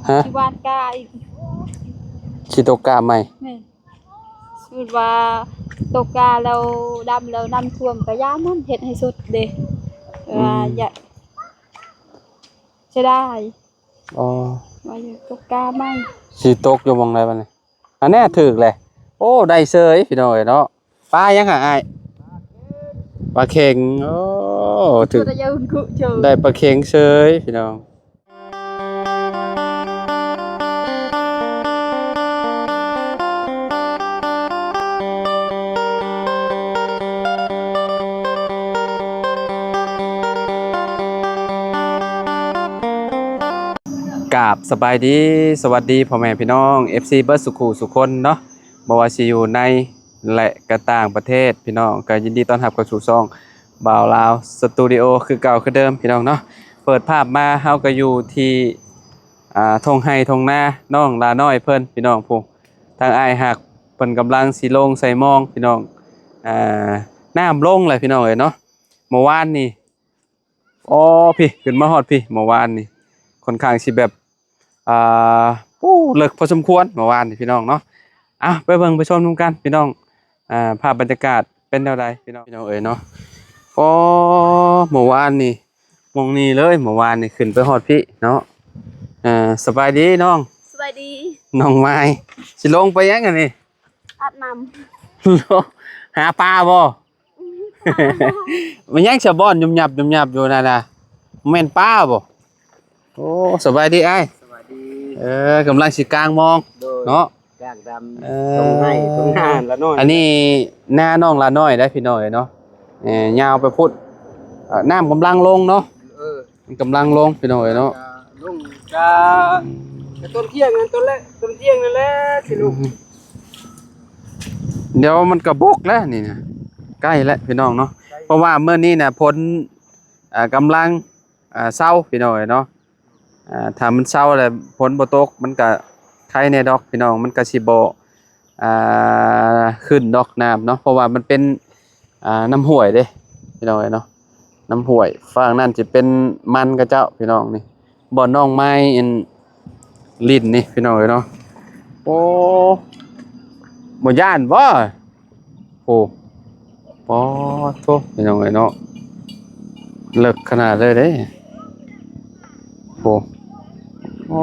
ຮະ? ຊິຫວ່ານກ້າອີກ. ຊິຕົກກ້າໃໝ່? ແມ່ນ. ສົມມຸດວ່າຕົກກ້າແລ້ວດຳແລ້ວນ້ຳຖ້ວມກໍຢ່າມັນ ເຮັດໃຫ້ສົດເດ້. ອືມ ວ່າຢ່າ ເສຍດາຍ. ອໍ ວ່າຢາກຕົກກ້າໃໝ່. ຊິຕົກຢູ່ໝ່ອງໃດບັດນີ້? ອັນແນ່ຖືກແຫຼະ. ໂອ້ ໄດ້ເສີຍພີ່ນ້ອງເອີຍເນາະ. ປາຫຍັງຫາອ້າຍ? ປາເຂັງ. ໂອ້ ຖືກ ໄດ້ປາເຂັງເສີຍພີ່ນ້ອງ. ກາບສະບາຍດີ ສະຫວັດດີພໍ່ແມ່ພີ່ນ້ອງ ເອັຟຊີ ເບິດສູ່ຄູ່ສູ່ຄົນເນາະ ບໍ່ວ່າຊິຢູ່ໃນ ແລະ ກະຕ່າງປະເທດ ພີ່ນ້ອງ ກໍຍິນດີຕ້ອນຮັບເຂົ້າສູ່ຊ່ອງບ່າວລາວສະຕູດິໂອ ຄືເກົ່າຄືເດີມ ພີ່ນ້ອງເນາະ. ເປີດພາບມາ ເຮົາກໍຢູ່ທີ່ ອ່າ ທົ່ງໄຮ່ທົ່ງນານ້ອງຫຼ້ານ້ອຍເພິ່ນ ພີ່ນ້ອງ. ຜູ້ທາງອ້າຍຮັກເພິ່ນກຳລັງຊິລົງໃສ່ມອງ ພີ່ນ້ອງ. ອ່າ ນ້ຳລົງແຫຼະ ພີ່ນ້ອງເອີຍເນາະ. ເມື່ອວານນີ້ ອໍ ພີ້ ຂຶ້ນມາຮອດພີ້ ເມື່ອວານນີ້ ຂ້ອນຂ້າງຊິແບບ ອ່າ ໂອ້ ເລິກພໍສົມຄວນເມື່ອວານນີ້ ພີ່ນ້ອງເນາະ. ອ່ະ ໄປເບິ່ງໄປຊົມນຳກັນ ພີ່ນ້ອງ. ອ່າ ພາບບັນຍາກາດເປັນແນວໃດ ພີ່ນ້ອງ ພີ່ນ້ອງເອີຍເນາະ. ອໍ ເມື່ອວານນີ້ ໝ່ອງນີ້ເລີຍ ເມື່ອວານນີ້ຂຶ້ນໄປຮອດພີ້ເນາະ. ເອີ ສະບາຍດີນ້ອງ. ສະບາຍດີ. ນ້ອງມາຍ ຊິລົງໄປຫຍັງອັນນີ້? ອາບນ້ຳ. ຫາປາບໍ່? ມັນຫຍັງສະບ່ອນຍຸບຍັບຍຸບຍັບຢູ່ນັ້ນນະ ແມ່ນປາບໍ່? ໂອ້ ສະບາຍດີອ້າຍ. ສະບາຍດີ. ເອີ ກຳລັງຊິກາງມອງ ໂດຍ ເນາະ ກາງດຳ ເອີ ທົ່ງໄຮ່ທົ່ງນາລະນ້ອຍ. ອັນນີ້ນານ້ອງລະນ້ອຍໄດ໋ ພີ່ນ້ອງເອີຍເນາະ. ເອີ ຍາວໄປພຸ້ນ. ເອີ ນ້ຳກຳລັງລົງເນາະ. ເອີ ມັນກຳລັງລົງ ພີ່ນ້ອງເອີຍເນາະ. ກະລົງ ກະ ກະຕອນທ່ຽງນັ້ນ ຕອນແລກ ຕອນທ່ຽງນັ້ນແຫຼະຊິລົງ. ອືມ ດຽວມັນກະບົກແລ້ວນີ້ນະ ໃກ້ແລ້ວ ພີ່ນ້ອງເນາະ. ໃກ້ ເພາະວ່າມື້ນີ້ນະ ຝົນ ອ່າ ກຳລັງ ອ່າ ເຊົາ ພີ່ນ້ອງເອີຍເນາະ. ອ່າ ຖ້າມັນເຊົາແລ້ວ ຝົນບໍ່ຕົກ ມັນກະໄຄແດ່ດອກ ພີ່ນ້ອງ. ມັນກະຊິບໍ່ ອ່າ ຂຶ້ນດອກນ້ຳເນາະ ເພາະວ່າມັນເປັນ ອ່າ ນ້ຳຫ້ວຍເດ້ ພີ່ນ້ອງເອີຍເນາະ. ນ້ຳຫ້ວຍ ຝັ່ງນັ້ນຊິເປັນມັນເຂົາເຈົ້າ ພີ່ນ້ອງ. ນີ້ ບ່ອນນ້ອງໄມ້ອັນຫຼິ້ນນີ້ ພີ່ນ້ອງເອີຍເນາະ. ໂອ້ ບໍ່ຢ້ານບໍ່? ໂອ້ ປາໂທ້ ພີ່ນ້ອງເອີຍເນາະ ເລິກຂະໜາດເລີຍເດ້. ໂອ້ ໂອ້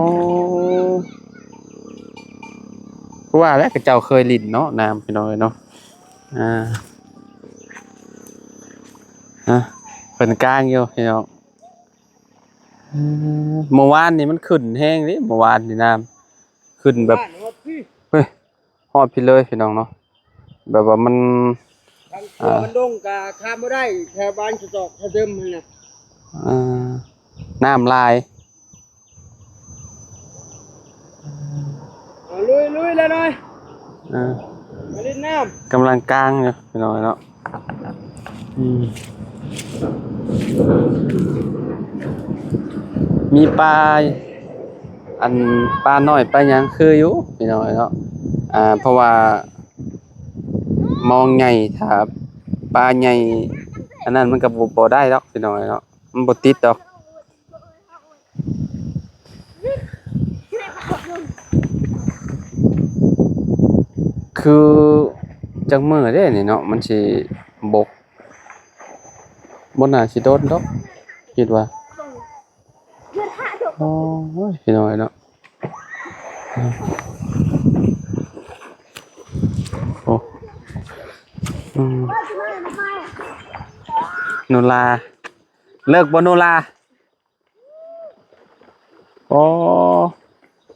ຄືວ່າແຫຼະ ເຂົາເຈົ້າເຄີຍຫຼິ້ນເນາະ ນ້ຳ ພີ່ນ້ອງເອີຍເນາະ. ອ່າ ອ່າ ເພິ່ນກາງຢູ່ ພີ່ນ້ອງ. ເອີ ເມື່ອວານນີ້ມັນຂຶ້ນແຮງເດ້ ເມື່ອວານນີ້ນ້ຳຂຶ້ນແບບ ຮອດພີ້ ເຮີ້ຍ ຮອດພີ້ເລີຍ ພີ່ນ້ອງເນາະ. ແບບວ່າມັນ ທາງຂົວ ອ່າ ມັນລົງກະຂ້າມບໍ່ໄດ້ ແຖວບ້ານສະຕອກ ແຖວເດີມຫັ້ນນະ. ເອີ ນ້ຳຫຼາຍ. ເອົາ ລຸຍ ລຸຍແລ້ວໜ້ອຍ. ເອີ ມາຫຼິ້ນນ້ຳ ກຳລັງກາງຢູ່ ພີ່ນ້ອງເນາະ. ອືມ ມີປາ ອັນ ປານ້ອຍ ປາຫຍັງຄືຢູ່ ພີ່ນ້ອງເນາະ. ອ່າ ເພາະວ່າມອງໃຫຍ່ ຖ້າປາໃຫຍ່ ອັນນັ້ນມັນກໍບໍ່ ບໍ່ໄດ້ດອກ ພີ່ນ້ອງເນາະ ມັນບໍ່ຕິດດອກ. ຄືຈັກມື້ເດ້ນີ້ເນາະ ມັນຊິບົກ ບໍ່ໜ້າຊິດົນດອກ ຄິດວ່າ. ໂອ້ຍ ພີ່ນ້ອງເນາະ. ໂອ້ ອືມ ໂນລາ ເລີກບໍ່ໂນລາ? ອໍ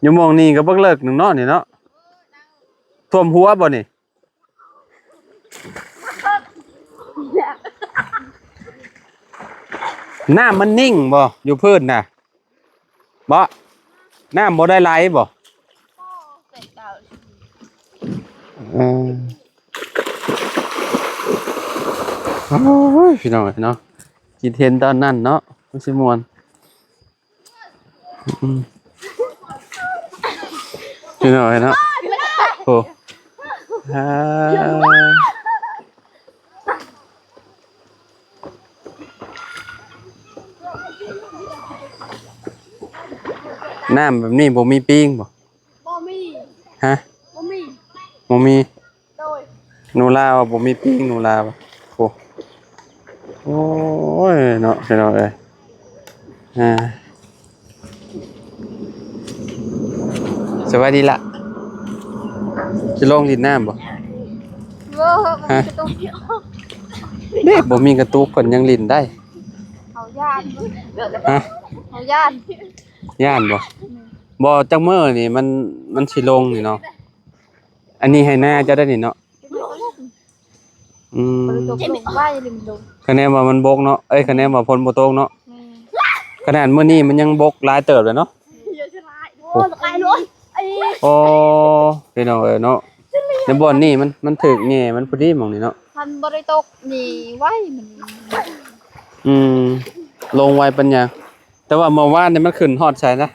ຢູ່ໝ່ອງນີ້ກໍບັກເລິກໜຶ່ງເນາະ ນີ້ເນາະ. ຖ້ວມຫົວບໍ່ນີ້? ນ້ຳມັນນິ່ງບໍ່ ຢູ່ພື້ນນະ? ບໍ່ ນ້ຳບໍ່ໄດ້ໄຫຼບໍ່? ເອີ ໂອ້ຍ ພີ່ນ້ອງເອີຍເນາະ ຄິດເຫັນຕອນນັ້ນເນາະ ມັນຊິມ່ວນ. ອືມ ພີ່ນ້ອງເອີຍເນາະ ໂອ້ ອ່າ ໂ ນ້ຳແບບນີ້ບໍ່ມີປິງບໍ່? ບໍ່ມີ. ຮະ? ບໍ່ມີ. ບໍ່ມີ? ໂດຍ. ໜູລາວ່າບໍ່ມີປິງ ໜູລາວ່າ. ໂອ້ ໂອ້ຍເນາະ ພີ່ນ້ອງເອີຍ. ອ່າ ສະບາຍດີລະ. ຊິລົງຫຼິ້ນນ້ຳບໍ່? ເອີ ຮະ? ເດ້ ບໍ່ມີກະຕຸກເພິ່ນຍັງຫຼິ້ນໄດ້. ເຮົາຢ້ານ. ຮະ? ເຮົາຢ້ານ. ຢ້ານບໍ່? ບໍ່ ຈັກມື້ນີ້ມັນ ມັນຊິລົງນີ້ເນາະ. ອັນນີ້ໄຮ່ນາເຈົ້າໄດ້ນີ້ເນາະ. ອືມ ຝົນຕົກລົງໄວເລີຍມັນລົງ. ຄະແນນວ່າມັນບົກເນາະ ເອີຍ ຄະແນນວ່າຝົນບໍ່ຕົກເນາະ. ແມ່ນ. ຂະໜາດມື້ນີ້ມັນຍັງບົກຫຼາຍເຕີບເລີຍເນາະ. ໂອ້ ໂອ້ ພີ່ນ້ອງເອີຍເນາະ ໃນບ່ອນນີ້ມັນ ມັນຖືກແງ່ ມັນພໍດີໝ່ອງນີ້ເນາະ. ຄັນບໍ່ໄດ້ຕົກນີ້ໄວມັນ. ອືມ ລົງໄວປານຫຍັງ. ແຕ່ວ່າເມື່ອວານນີ້ມັນຂຶ້ນຮອດໃສນະ?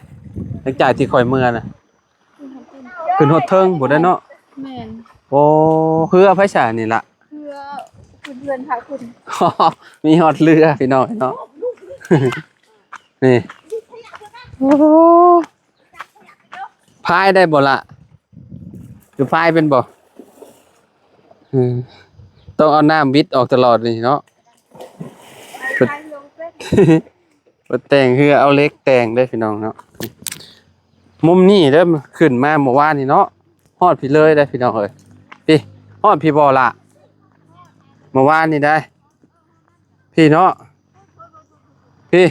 ຫຼັງຈາກທີ່ຂ້ອຍເມືອນະ ຂຶ້ນຮອດເທິງພຸ້ນເດ້ເນາະ. ແມ່ນ. ໂອ້ ເຮືອໃຜຊະນີ້ລະ? ເຮືອເພື່ອນພາຂຶ້ນ. ມີຮອດເຮືອພີ່ນ້ອງເນາະ. ນີ້ ໂອ້ ພາຍໄດ້ບໍ່ລະ? ຄືພາຍເປັນບໍ່? ເອີ ຕ້ອງເອົານ້ຳວິດອອກຕະຫຼອດນີ້ເນາະ. ເພິ່ນແຕ່ງເຮືອ ເອົາເຫຼັກແຕ່ງເດ້ພີ່ນ້ອງເນາະ. ມຸມນີ້ເດີ ຂຶ້ນມາເມື່ອວານນີ້ເນາະ ຮອດພີ້ເລີຍເດ້ພີ່ນ້ອງເອີຍ. ພີ້ ຮອດພີ້ບໍ່ລະ? ເມື່ອວານນີ້ໄດ໋ ພີ້ເນາະ ພີ້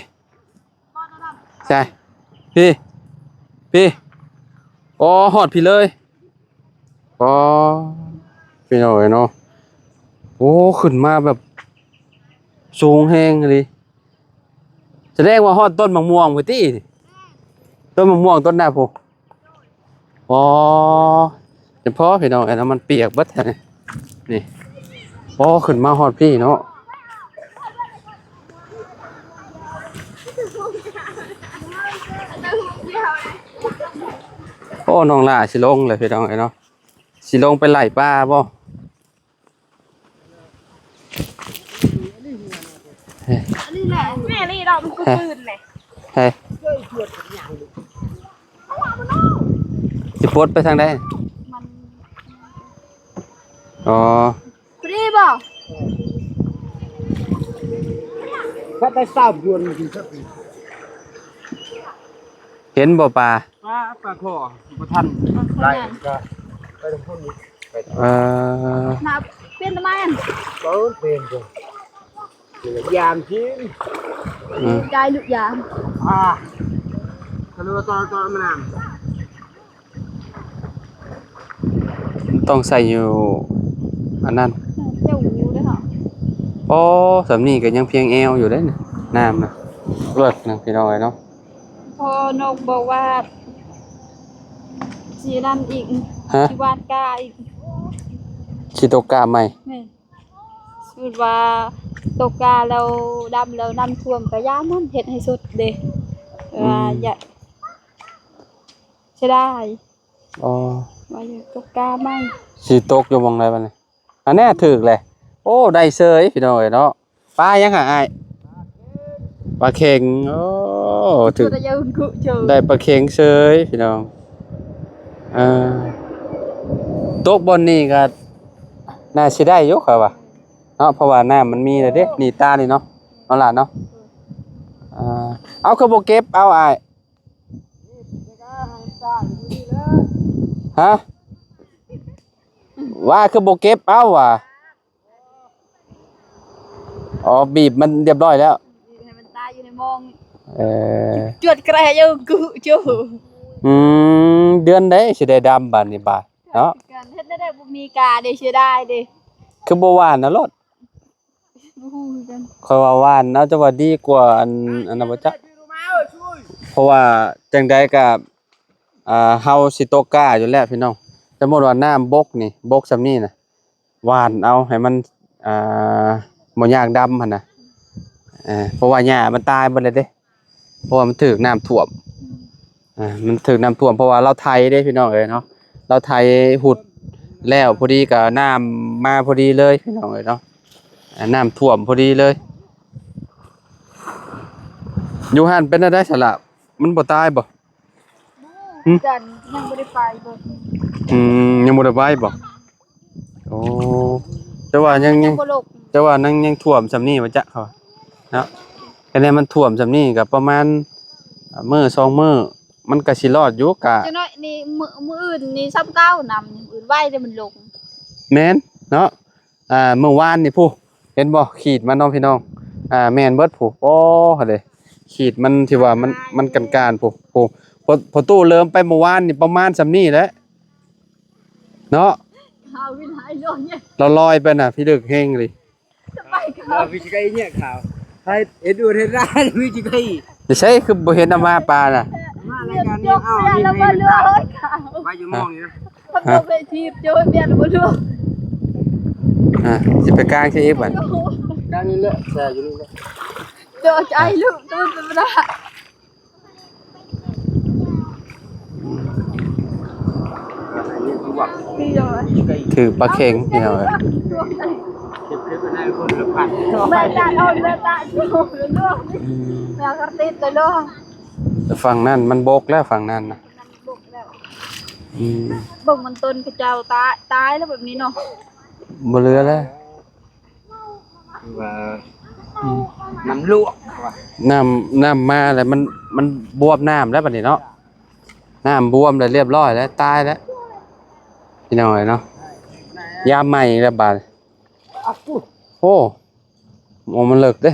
ໃສ ພີ້ ພີ້ ອໍ ຮອດພີ້ເລີຍ. ອໍ ພີ່ນ້ອງເອີຍເນາະ ໂອ້ ຂຶ້ນມາແບບສູງແຮງອີ່ຫຼີ. ສະແດງວ່າຮອດຕົ້ນໝາກມ່ວງພຸ້ນຕິ ຕົ້ນໝາກມ່ວງຕົ້ນນັ້ນພຸ້ນ. ອໍ ຈະພໍພີ່ນ້ອງເອີຍເນາະ ມັນປຽກເບິດຫັ້ນນີ້. ອໍ ຂຶ້ນມາຮອດພີ້ເນາະ. ໂອ້ ນ້ອງຫຼ້າຊິລົງແລ້ວພີ່ນ້ອງເອີຍເນາະ ຊິລົງໄປໄລ່ປາບໍ່? ອັນນີ້ແຫຼະ ແມ່ນີ້ດອກ ມັນຄືຄືນແຫຼະ. ໃຜ? ຊິປົດໄປທາງໃດ? ມັນ ອໍ ພໍດີບໍ່? ເຫັນບໍ່ປາ? ປາ ປາຄໍ່ບໍ່ທັນ ໄລ່ກະໄປທາງພຸ້ນ. ເອີ ມາປ່ຽນທຳໄມ? ເອີ ປ່ຽນ ຢາມກິນ ອືມ ໄດ້ລູກຢາມ ອ່າ ກະເລີຍຕໍ່ຕໍ່ມານຳ. ຕ້ອງໃສ່ຢູ່ອັນນັ້ນ ເຈົ້າຢູ່ເດ້ເນາະ. ໂອ້ ສ່ຳນີ້ກໍຍັງພຽງແອວຢູ່ເດ້ ນ້ຳນະ ເລິກນະ ພີ່ນ້ອງເອີຍເນາະ. ພໍ່ນົກບອກວ່າຊິນັ້ນອີກ ຮະ? ຊິຫວ່ານກ້າອີກ ຊິຕົກກ້າໃໝ່. ແມ່ນ. ສົມມຸດວ່າຕົກກ້າແລ້ວດຳແລ້ວນ້ຳຖ້ວມກໍຢ່ານັ້ນ ເຮັດໃຫ້ສົດເດ້. ອືມ ວ່າຢ່າ ເສຍດາຍ. ອໍ ວ່າຢ່າຕົກກ້າໃໝ່. ຊິຕົກຢູ່ໝ່ອງໃດບັດນີ້? ອັນແນ່ ຖືກແຫຼະ. ໂອ້ ໄດ້ເສີຍ ພີ່ນ້ອງເອີຍເນາະ. ປາຫຍັງຫາອ້າຍ? ປາເຂັງ. ໂອ້ ຖືກ ໄດ້ປາເຂັງເສີຍພີ່ນ້ອງ. ເອີ ຕົກບ່ອນນີ້ກໍໜ້າຊິໄດ້ຢູ່ຂ້ອຍວ່າເນາະ ເພາະວ່ານ້ຳມັນມີແລ້ວເດ້. ນີ້ຕານີ້ເນາະ ເອົາຫຼານເນາະ. ເອົາ ຄືບໍ່ເກັບເອົາອ້າຍ? ຮະ? ວ່າຄືບໍ່ເກັບເອົາຫວາ? ອໍ ບີບມັນຮຽບຮ້ອຍແລ້ວ ບີບໃຫ້ມັນຕາຍຢູ່ໃນມອງ. ເອີ ຈວດແກຣຢູ່ກູຈູ. ອືມ ເດືອນໃດຊິໄດ້ດຳບາດນີ້ບາດເນາະ. ເຮັດແນວໃດບໍ່ມີກາເດ້ ເສຍດາຍເດ້. ຄືບໍ່ຫວ່ານເອົາໂລດ? ບໍ່ຮູ້ຄືກັນ ຂ້ອຍວ່າຫວ່ານເອົາ ຈະວ່າດີກວ່າອັນ ອັນນັ້ນບໍ່ຈັກ. ເພາະວ່າຈັ່ງໃດກະ ອ່າ ເຮົາຊິຕົກກ້າຢູ່ແລ້ວພີ່ນ້ອງ. ສົມມຸດວ່ານ້ຳບົກນີ້ ບົກສ່ຳນີ້ນະ ຫວ່ານເອົາໃຫ້ມັນ ອ່າ ບໍ່ຍາກດຳຫັ້ນນະ. ເອີ ເພາະວ່າຫຍ້າມັນຕາຍເບິດແລ້ວເດ້ ເພາະວ່າມັນຖືກນ້ຳຖ້ວມ. ອ່າ ມັນຖືກນ້ຳຖ້ວມ ເພາະວ່າລາວໄຖເດ້ພີ່ນ້ອງເອີຍເນາະ. ລາວໄຖຫຸດແລ້ວພໍດີ ກໍນ້ຳມາພໍດີເລີຍພີ່ນ້ອງເອີຍເນາະ. ອ່າ ນ້ຳຖ້ວມພໍດີເລີຍ. ຢູ່ຫັ້ນເປັນແນວໃດສະລະ ມັນບໍ່ຕາຍບໍ່? ຫຶ? ຈັນຍັງບໍ່ໄດ້ໄປເບິ່ງ. ອືມ ຍັງບໍ່ໄດ້ໄປບໍ່? ໂອ້ ແຕ່ວ່າຍັງ ຍັງ ຍັງບໍ່ລົງ ແຕ່ວ່າຍັງ ຍັງຖ້ວມສ່ຳນີ້ວ່າຈະ ເຂົາວ່າເນາະ. ຄະແນນມັນຖ້ວມສ່ຳນີ້ກໍປະມານ ອ່າ ມື້ສອງມື້ ມັນກໍຊິລອດຢູ່ ກະ ຈັກໜ້ອຍນີ້ ມື້ ມື້ອື່ນນີ້ຊ້ຳເກົ່າ ນ້ຳມື້ອື່ນໄວເດ້ ມັນລົງ. ແມ່ນເນາະ. ອ່າ ມື້ວານນີ້ພຸ້ນ ເຫັນບໍ່ ຂີດມັນເນາະພີ່ນ້ອງ. ອ່າ ແມ່ນເບິດພຸ້ນ. ໂອ້ ຫັ້ນເດ້ ຂີດມັນທີ່ວ່າມັນ ມັນການໆ ພຸ້ນ ພຸ້ນ ພໍ ພໍຕູ້ເລີ່ມໄປມື້ວານນີ້ປະມານສ່ຳນີ້ແຫຼະເນາະ. ລາວລອຍໄປນະ ພິລຶກແຮງເລີຍ. ເອີ ວິຊິໄກເຫຍຂາວ ໃຫ້ເອັດດູເຮັດຮ້ານ ວິຊິໄກ. ຢູ່ໃສຄືບໍ່ເຫັນເອົາມາປານະ? ມາລາຍການນີ້ ເອົານີ້ໃຫ້ມັນຕາຍ ໄວ້ຢູ່ໝ່ອງນີ້ນະ. ເຂົາເຈົ້າໄປຖີບເຈົ້າເວຍນບໍ່ຮູ້. ອ່າ ຊິໄປກາງໃສອີກບັດ? ກາງນີ້ແຫຼະ ແຊ່ຢູ່ນີ້ແຫຼະ. ເຈົ້າໃຈລູກ ຕູ້ທຳມະດາ. ຖືກປາເຂັງພີ່ນ້ອງເອີຍ. ອືມ ຝັ່ງນັ້ນມັນບົກແລ້ວ ຝັ່ງນັ້ນນະ. ອືມ ເບິ່ງມັນຕົ້ນຂະເຈົ້າຕາຍ ຕາຍແລ້ວແບບນີ້ເນາະ. ບໍ່ເຫຼືອແລ້ວ. ຄືວ່າ ອືມ ນ້ຳລວກວ່າ ນ້ຳ ນ້ຳມາແລ້ວ ມັນ ມັນບວມນ້ຳແລ້ວບັດນີ້ເນາະ. ນ້ຳບວມແລ້ວ ລຽບຮ້ອຍແລ້ວ ຕາຍແລ້ວ ພີ່ນ້ອງເອີຍເນາະ. ຍາມໃໝ່ແລ້ວບາດ. ໂອ້ ໂອ້ ມັນເລິກເດ້.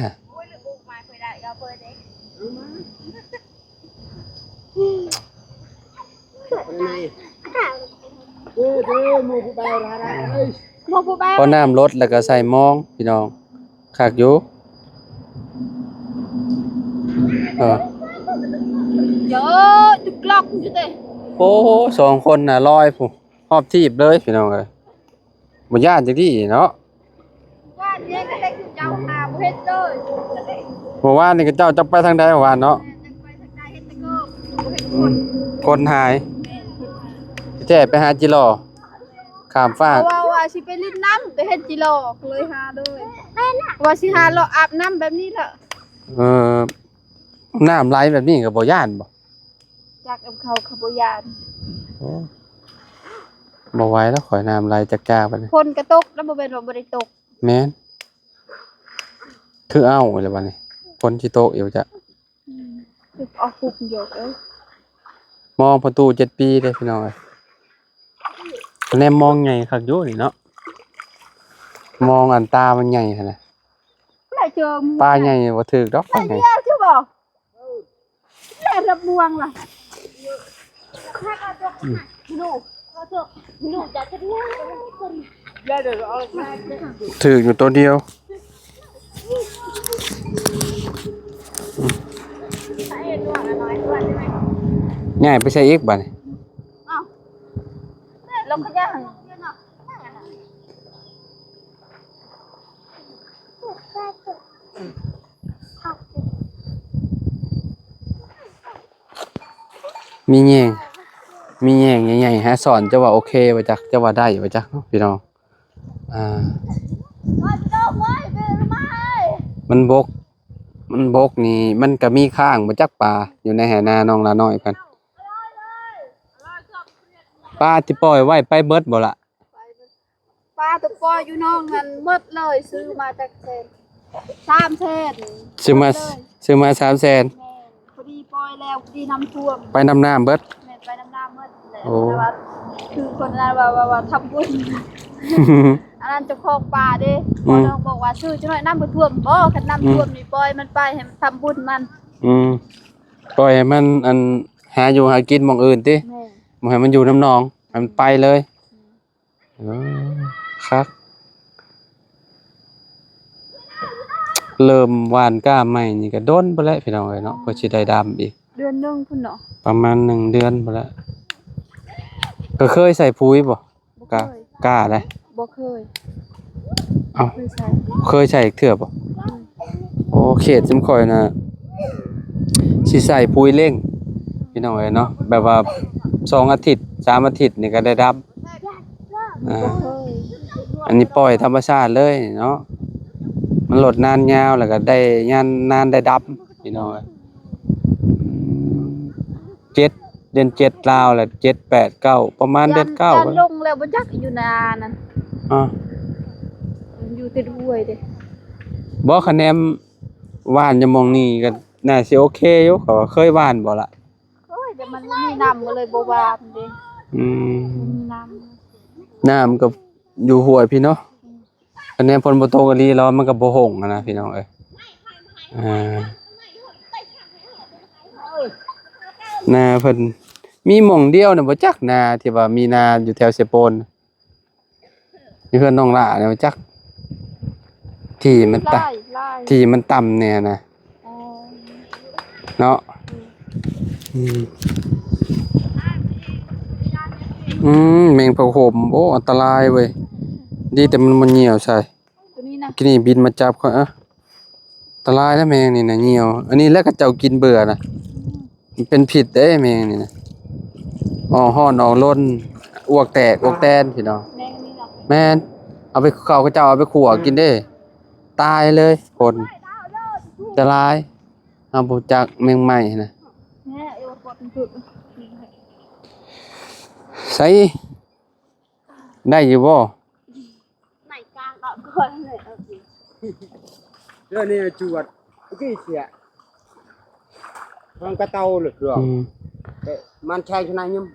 ພໍນ້ຳລົດແລ້ວກໍໃສ່ມອງ ພີ່ນ້ອງ ຄັກຢູ່. ເອີ ເຢີ ຈຸກລັອກຢູ່ເດ້. ໂອ້ ສອງຄົນນະລອຍພຸ້ນ ຮອບທີບເລີຍ ພີ່ນ້ອງເອີຍ. ບໍ່ຢ້ານຈັກດີເນາະ. ຢ້ານແຮງ ແຕ່ເຈົ້າຫາບໍ່ເຮັດເລີຍ. ເມື່ອວານນີ້ເຂົາເຈົ້າຈັກໄປທາງໃດເມື່ອວານເນາະ. ແມ່ນ ຈັກໄປທາງໃດ ເຮັດແຕ່ກໍບໍ່ເຫັນຄົນ ອືມ ຄົນຫາຍ. ແມ່ນ ແທ້ໄປຫາຈິລໍ ຂ້າມຟາກ. ເຂົາເວົ້າວ່າຊິໄປຫຼິ້ນນ້ຳ ໄປເຮັດຈິລໍ ກໍເລີຍຫາເລີຍ. ວ່າຊິຫາເລາະອາບນ້ຳແບບນີ້ລະ. ເອີ ນ້ຳໄຫຼແບບນີ້ກໍບໍ່ຢ້ານບໍ່? ຈັກນຳເຂົາ ເຂົາບໍ່ຢ້ານ. ໂອ້ ບໍ່ໄຫວແລ້ວຂ້ອຍ ນ້ຳໄຫຼຈັກຈາກບັດນີ້. ຝົນກະຕົກ ແລ້ວບໍ່ແມ່ນວ່າບໍ່ໄດ້ຕົກ. ແມ່ນ ຄືເອົາແລ້ວບັດນີ້ ຝົນຊິຕົກຢູ່ຈະ. ອືມ ອອກປຸບຢູ່ເອີຍ. ມອງປະຕູເຈັດປີເດ້ພີ່ນ້ອງເອີຍ. ແນມມອງໃຫຍ່ຄັກຢູ່ນີ້ເນາະ. ມອງອັນຕາມັນໃຫຍ່ຫັ້ນນະ. ປາໃຫຍ່ບໍ່ຖືກດອກ ປາໃຫຍ່. ແລ່ນລຳບວງລະ ອືມ ຖືກຢູ່ໂຕດຽວ. ອືມ ຍ້າຍໄປໃສອີກບາດນີ້? ເອົ້າ ລົງຂະຫຍັງ? ມີແຍງ ມີແຍງໃຫຍ່ໆ ຫາສອນ ເຈົ້າວ່າໂອເຄບໍ່ຈັກ ເຈົ້າວ່າໄດ້ບໍ່ຈັກເນາະ ພີ່ນ້ອງ. ອ່າ ມັນບົກ ມັນບົກນີ້ ມັນກະມີຄ້າງບໍ່ຈັກປາ ຢູ່ໃນໄຮ່ນານ້ອງລານ້ອຍເພິ່ນ. ປາທີ່ປ່ອຍໄວ້ໄປເບິດບໍ່ລະ? ປາຕົວປ່ອຍຢູ່ໜອງນັ້ນໝົດເລີຍ ຊື້ມາຈັກແສນ ສາມແສນ ຊື້ມາ ຊື້ມາສາມແສນ. ແມ່ນ ພໍດີປ່ອຍແລ້ວ ພໍດີນ້ຳຖ້ວມ ໄປນຳນ້ຳເບິດ. ແມ່ນ ໄປນຳນ້ຳເບິດແຫຼະ. ໂອ້ ແຕ່ວ່າ ຄືຄົນນັ້ນວ່າ ວ່າ ວ່າທຳບຸນ ອັນນັ້ນເຈົ້າຂອງປາເດ້. ອືມ ພໍ່ນ້ອງບອກວ່າ ຊື້ຈັກໜ້ອຍນ້ຳບໍ່ຖ້ວມບໍ່? ຄັນນ້ຳຖ້ວມນີ້ ອືມ ປ່ອຍມັນໄປ ໃຫ້ມັນທຳບຸນມັນ. ອືມ ປ່ອຍໃຫ້ມັນ ອັນ ຫາຢູ່ຫາກິນໝ່ອງອື່ນຕິ. ແມ່ນ ບໍ່ໃຫ້ມັນຢູ່ນຳໜອງ ໃຫ້ມັນໄປເລີຍ. ເອີ ຄັກ ເລີ່ມຫວ່ານກ້າໃໝ່ນີ້ກໍດົນພຸ້ນແຫຼະພີ່ນ້ອງເອີຍເນາະ ເພື່ອຊິໄດ້ດຳອີກ. ເດືອນໜຶ່ງພຸ້ນເນາະ ປະມານໜຶ່ງເດືອນພຸ້ນແຫຼະ. ກໍເຄີຍໃສ່ປຸຍບໍ່? ບໍ່ເຄີຍ ກ້າ ກ້າໄດ໋. ບໍ່ເຄີຍ. ເອົ້າ ເຄີຍໃສ່ ເຄີຍໃສ່ເທື່ອບໍ່? ອືມ ໂອ້ ເຂດຊຸມຂ້ອຍນະ ຊິໃສ່ປຸຍເລັ່ງ ພີ່ນ້ອງເອີຍເນາະ ແບບວ່າສອງອາທິດ ສາມອາທິດນີ້ກໍໄດ້ດຳ. ອ່າ ບໍ່ເຄີຍ. ອັນນີ້ປ່ອຍທຳມະຊາດເລີຍເນາະ ມັນລົດນານຍາວ ແລ້ວກໍໄດ້ຍານ ນານໄດ້ດຳ ພີ່ນ້ອງເອີຍ. ອືມ ເຈັດ ເດືອນເຈັດລາວແຫຼະ ເຈັດ ແປດ ເກົ້າ ປະມານເດືອນເກົ້າ ຍາມ ຍາມລົງແລ້ວບໍ່ຈັກຢູ່ນານັ້ນ ອາ ຢູ່ຕິດຫ້ວຍເດ້. ບໍ່ ຄະແນນຫວ່ານຢູ່ໝ່ອງນີ້ກໍໜ້າຊິໂອເຄຢູ່ ເຂົາວ່າເຄີຍຫວ່ານບໍ່ລະ? ໂອ້ຍ ແຕ່ມັນບໍ່ມີນ້ຳກໍເລີຍບໍ່ຫວ່ານເດ້. ອືມ ບໍ່ມີນ້ຳ ນ້ຳກໍຢູ່ຫ້ວຍພີ້ເນາະ. ອືມ ຄະແນນຝົນບໍ່ຕົກອີ່ຫຼີແລ້ວ ມັນກໍບໍ່ຫົງຫັ້ນນະພີ່ນ້ອງເອີຍ. ອ່າ ນາເພິ່ນມີໝ່ອງດຽວນະ ບໍ່ຈັກນາທີ່ວ່າມີນາຢູ່ແຖວເຊໂປນ ຢູ່ເຮືອນນ້ອງຫຼ້ານີ້ ບໍ່ຈັກ ທີ່ມັນຕະ ຫຼາຍ ຫຼາຍ ທີ່ມັນຕ່ຳແດ່ນະ. ອໍ ເນາະ ອືມ ອືມ ອືມ ແມງຜ້າຫົ່ມ ໂອ້ ອັນຕະລາຍເວີຍ ດີແຕ່ມັນບໍ່ຍ່ຽວໃສ່. ໂຕນີ້ນະ ກີ້ນີ້ບິນມາຈັບຂ້ອຍ ອະ ອັນຕະລາຍນະແມງນີ້ນະ ຍ່ຽວ ອັນນີ້ແຫຼະເຂົາເຈົ້າກິນເບື່ອນະ ອືມ ມັນເປັນພິດເດ້ແມງນີ້ນະ ອອກຮ້ອນອອກລົນ ອວກແຕກອວກແຕນພີ່ນ້ອງ. ແມງນີ້ເນາະ ແມ່ນ ເອົາໄປ ເຂົາເຈົ້າເອົາໄປຂົ້ວກິນເດ້ ຕາຍເລີຍຄົນ ອັນຕະລາຍ. ເຮົາບໍ່ຈັກແມງໄມ້ນະ ໃສ່ ໄດ້ຢູ່ບໍ່? ໄມ້ກາງອອກກ່ອນເລີຍ ເດີນີ້ຈວດ ກີ້ເສຍ ມັນກະເຕົາເຫຼືອ ອືມ ມັນແຂງຂະໜາດຍືມ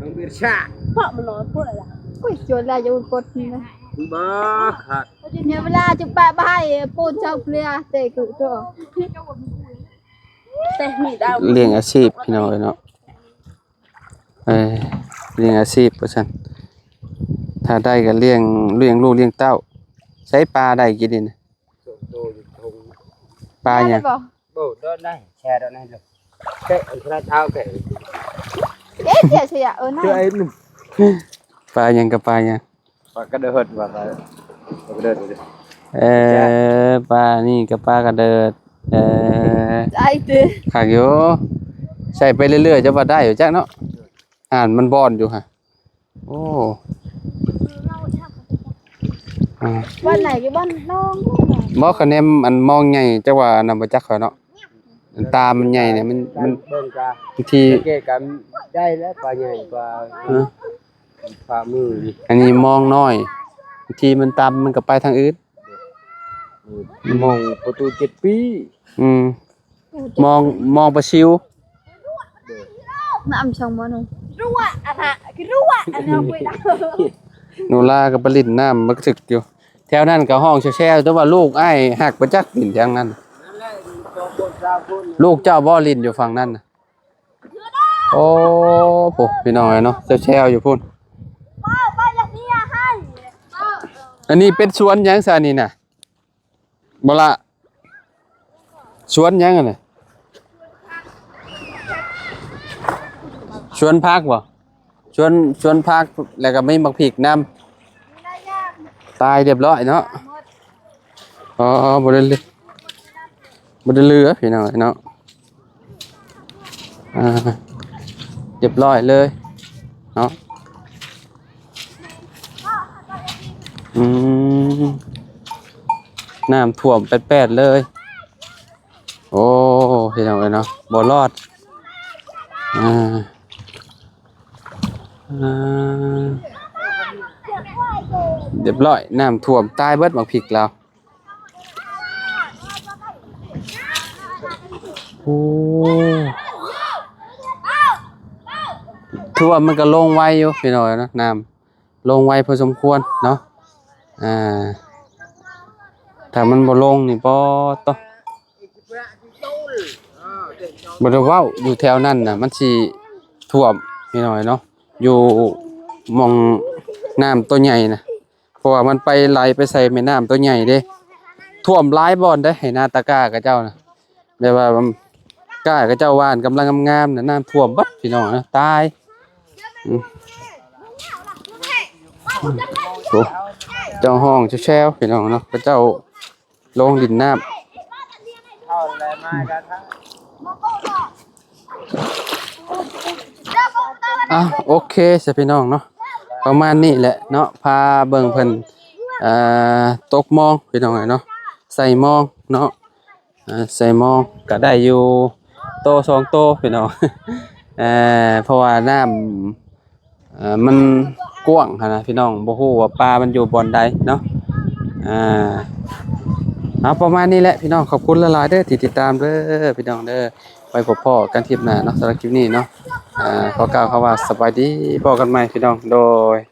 ມັນບີຊາ ເພາະມັນນ້ອຍໂພດລະ ໂອ້ຍ ຈວດລະຢູ່ກົດນີ້ນະ ບໍ່ຂາດ ເວລາຈະປະບາຍປູນເຈົ້າເພລຍເຕະກຸໂຕ ແຕ່ມີດາວ ລ້ຽງອາຊີບພີ່ນ້ອງເອີຍເນາະ. ເອີ ລ້ຽງອາຊີບວ່າຊັ້ນ ຖ້າໄດ້ກໍລ້ຽງ ລ້ຽງລູກລ້ຽງເຕົ້າ. ໃຊ້ປາໄດ້ກິນນີ້ນະ ປາຫຍັງ? ໂດນໄດ້ ແຊໂດນໄດ້ເລີຍ ເຕະອັນຕະລາດເອົາແກ ເອເຈເຊຍ ເອີ ນະ ປາຫຍັງກັບປາຫຍັງ? ປາກະເດີດວ່າ ປາກະເດີດ ເອີ ປານີ້ກໍປາກະເດີດ ເອີ ໄດ້ຕິ ຄັກຢູ່ ໃສ່ໄປເລື້ອຍໆ ຈະວ່າໄດ້ຢູ່ຈັກເນາະ ອ່ານມັນບ່ອນຢູ່ຫະ ໂອ້ ອ່າ ບ່ອນໃດ? ຢູ່ບ່ອນໜອງ ບໍ່ ຄະແນນອັນມອງໃຫຍ່ ຈັກວ່າອັນນັ້ນບໍ່ຈັກຂ້ອຍເນາະ ອັນຕາມັນໃຫຍ່ນີ້ ມັນ ມັນ ເບິ່ງກະ ບາງທີ ສັງເກດກະໄດ້ແລ້ວ ປາໃຫຍ່ກວ່າ ເອີ ຝ່າມືນີ້ ອັນນີ້ມອງນ້ອຍ ບາງທີມັນຕ່ຳ ມັນກໍໄປທາງອື່ນ ມອງປະຕູເຈັດປີ ອືມ ມອງ ມອງປາຊິວ ນ້ຳຊ່ອງບໍ່ໜູ ຣວະ ອັນນະ ຄືຣວະ ອັນນັ້ນ ໂນລາກໍໄປຫຼິ້ນນ້ຳບັກຊຶກຢູ່ ແຖວນັ້ນກໍຮ້ອງແຊວໆ ແຕ່ວ່າລູກອ້າຍຮັກບໍ່ຈັກຫຼິ້ນທາງນັ້ນ ລູກເຈົ້າບໍ່ຫຼິ້ນຢູ່ຝັ່ງນັ້ນນະ? ໂອ້ ໂອ້ ພີ່ນ້ອງເອີຍເນາະ ແຊວໆຢູ່ພຸ້ນ ອັນນີ້ເປັນສວນຫຍັງຊະນີ້ນະ ບໍ່ລະ ສວນຫຍັງຫັ້ນນະ? ສວນຜັກບໍ່? ສວນ ສວນຜັກ ແລ້ວກໍມີໝາກພິກນຳ ຕາຍຮຽບຮ້ອຍເນາະ. ອໍ ບໍ່ໄດ້ເຫຼືອ ບໍ່ໄດ້ເຫຼືອພີ່ນ້ອງເນາະ ອ່າ ຮຽບຮ້ອຍເລີຍເນາະ. ອືມ ນ້ຳຖ້ວມແປດໆເລີຍ. ໂອ້ ພີ່ນ້ອງເອີຍເນາະ ບໍ່ລອດ ອ່າ ອ່າ ຮຽບຮ້ອຍ ນ້ຳຖ້ວມຕາຍເບິດໝາກພິກລາວ. ໂອ້ ຖືວ່າມັນກໍລົງໄວຢູ່ພີ່ນ້ອງເນາະ ນ້ຳລົງໄວພໍສົມຄວນເນາະ. ອ່າ ຖ້າມັນບໍ່ລົງນີ້ ປາດໂທ້ ບໍ່ໄດ້ເວົ້າ ຢູ່ແຖວນັ້ນນະ ມັນຊິຖ້ວມພີ່ນ້ອງເນາະ ຢູ່ໝ່ອງນ້ຳໂຕໃຫຍ່ນະ. ເພາະວ່າມັນໄປໄຫຼໄປໃສ່ແມ່ນ້ຳໂຕໃຫຍ່ເດ້ ຖ້ວມຫຼາຍບ່ອນເດ້ ໄຮ່ນາຕາກ້າເຂົາເຈົ້ານະ ແບບວ່າກ້າເຂົາເຈົ້າຫວ່ານກຳລັງງາມໆນະ ນ້ຳຖ້ວມເບິດພີ່ນ້ອງເອີຍ ຕາຍ. ອືມ ໂອ້ ເຈົ້າຮ້ອງແຊວໆ ພີ່ນ້ອງເນາະ ເຂົາເຈົ້າ ລົງຫຼິ້ນນ້ຳ. ອ່ະ ໂອເຄຊະພີ່ນ້ອງເນາະ ປະມານນີ້ແຫຼະເນາະ ພາເບິ່ງເພິ່ນ ເອີ ຕົກມອງພີ່ນ້ອງເອີຍເນາະ. ໃສ່ມອງເນາະ ອ່າ ໃສ່ມອງກໍໄດ້ຢູ່ໂຕສອງໂຕພີ່ນ້ອງ ເອີ ເພາະວ່ານ້ຳ ເອີ ມັນກວ້າງຫັ້ນນະພີ່ນ້ອງ ບໍ່ຮູ້ວ່າປາມັນຢູ່ບ່ອນໃດເນາະ ອ່າ ເອົາປະມານນີ້ແຫຼະພີ່ນ້ອງ ຂອບຄຸນຫຼາຍໆເດີທີ່ຕິດຕາມເດີພີ່ນ້ອງເດີ ໄວ້ພົບພໍ້ກັນຄລິບໜ້າເນາະ ສຳລັບຄລິບນີ້ເນາະ ອ່າ ຂໍກ່າວຄຳວ່າສະບາຍດີ ພໍ້ກັນໃໝ່ພີ່ນ້ອງ ໂດຍ.